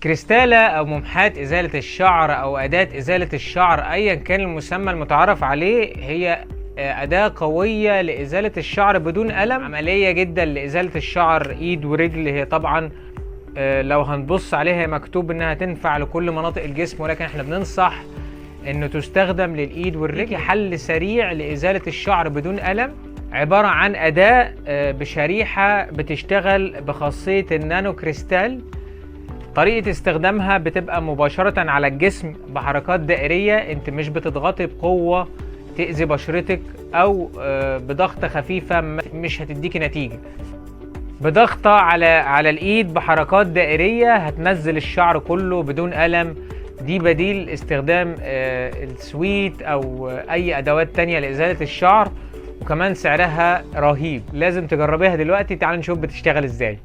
كريستالة أو ممحاة إزالة الشعر أو أداة إزالة الشعر أيا كان المسمى المتعارف عليه، هي أداة قوية لإزالة الشعر بدون ألم، عملية جدا لإزالة الشعر إيد ورجل. هي طبعا لو هنبص عليها مكتوب إنها تنفع لكل مناطق الجسم، ولكن احنا بننصح إنه تستخدم للإيد والرجل. حل سريع لإزالة الشعر بدون ألم، عبارة عن أداة بشريحة بتشتغل بخاصية النانو كريستال. طريقة استخدامها بتبقى مباشرة على الجسم بحركات دائرية، انت مش بتضغطي بقوة تأذي بشرتك او بضغطة خفيفة مش هتديكي نتيجة. بضغطة على الايد بحركات دائرية هتنزل الشعر كله بدون ألم. دي بديل استخدام السويت او اي ادوات تانية لإزالة الشعر، وكمان سعرها رهيب. لازم تجربيها دلوقتي. تعالوا نشوف بتشتغل ازاي.